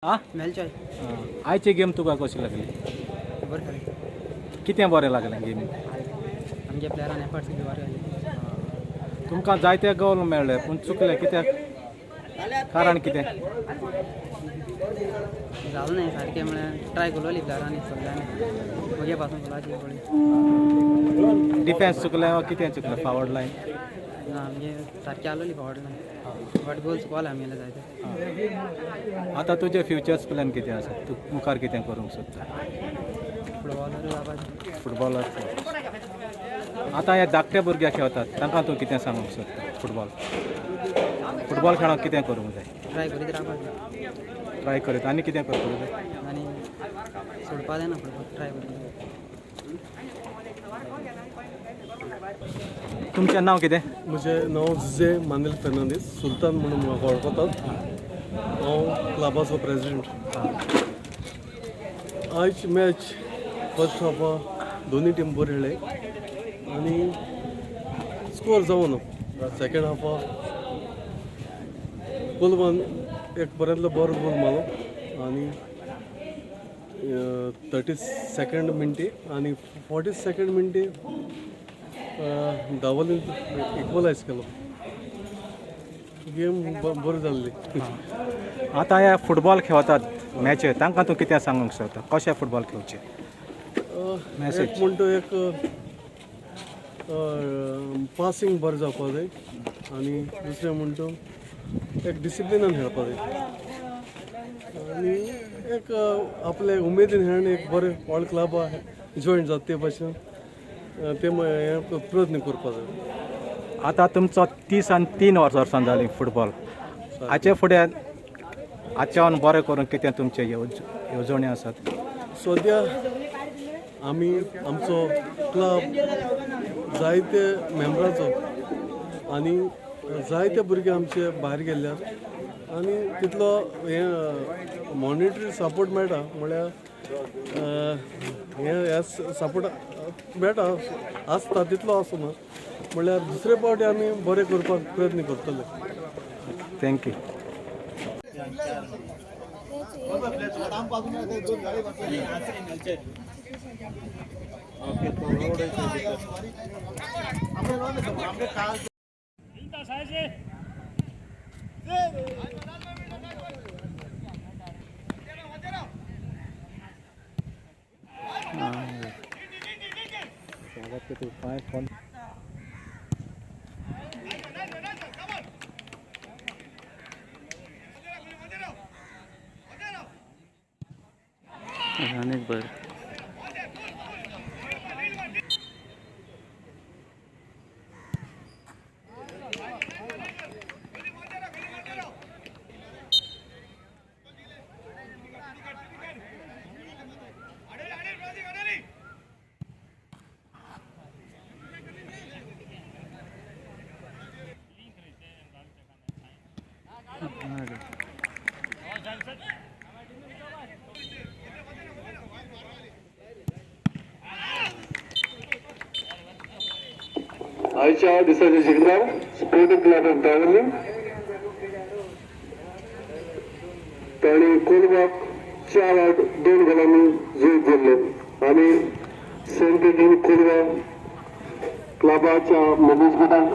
आ मेलचोय. आयची गेम तुका कशी लागली? बरें खेळ्ळी. कितें बरें लागलें गेमी? आमच्या प्लेयरान एफर्ट्स बी बरे घाले. तुमकां जायते गोल मेळ्ळे पूण चुकले कित्याक, कारण कितें? जालें न्हय सारकें, म्हळ्यार ट्राय केलोली प्लेयरांनी सगळ्यांनी, म्हगे पासून गोलाची पळय. डिफेन्स चुकलें वा कितें चुकलें, फॉवर्ड लायन? ना, आमगे सारकी आसलोली फॉवर्ड लायन, बट गोल चुकले आमगेले जायते. आतां तुजे फ्युचर्स प्लॅन कितें आसा? तूं मुखार कितें करूंक सोदता? फुटबॉलर जावपाचें. फुटबॉलर. आतां हे धाकटे भुरगे खेळतात, तांकां तूं कितें सांगूंक सोदता? फुटबॉल फुटबॉल खेळोंक कितें करूंक जाय? ट्राय करीत रावपाचें. ट्राय करीत आनी कितें करपाक जाय? आनी सोडपा जायना फुटबॉल, ट्राय करीत. तुमचें नांव कितें? म्हजें नांव जुजे मानेल फेर्नांदीस, सुलतान म्हणून म्हाका वळखतात. हांव क्लबाचो प्रेजिडेंट. आयज मॅच फर्स्ट हाफा दोनूय टीम बरी खेळ्ळे आनी स्कोर जावना. सेकेंड हाफा कोलवान एक बऱ्यांतलो बरो गोल मारलो आनी 32 मिनटी आनी 42 मिनटी दावोलीन इक्वलायज केलो. गेम बरी जाल्ली. आतां हे फुटबॉल खेळतात मॅची, तांकां तूं कितें सांगूंक सोदता, कशें फुटबॉल खेळचें? Message. एक म्हणटा, एक पासिंग बरें जावपा जाय आनी दुसरें म्हणटा एक डिसिप्लिनान खेळपा जाय आनी एक आपले उमेदीन खेळून एक बरें व्हड क्लबा जॉयन जाता ते भाशेन ते हें प्रयत्न करपा जाय. आतां तुमचो 30 आनी 3 वर्सां जालीं फुटबॉल, हाचे फुडें हाच्यान बरें करूंक कितें तुमचे येवजण्यो आसात? सद्या आमी आमचो क्लब जायते मेंबराचो आनी जायते भुरगे आमचे भायर गेल्ले आसा आनी तितलो हें मॉनिटरी सपोर्ट मेळटा, म्हळ्यार हें हे सपोर्ट मेळटा आसता तितलो आसना, म्हळ्यार दुसरे पावटी आमी बरें करपाक प्रयत्न करतले. Thank you. अनेक बरें. आयच्या दिसाचे जिखणार स्पोर्टिंग क्लब ऑफ दावोलीम. तांणी कोलवाक 4-2 गोलांनी जैत जोडले आनी सेंट एटीन कोलवा क्लबाच्या मॅनेजमेंटाक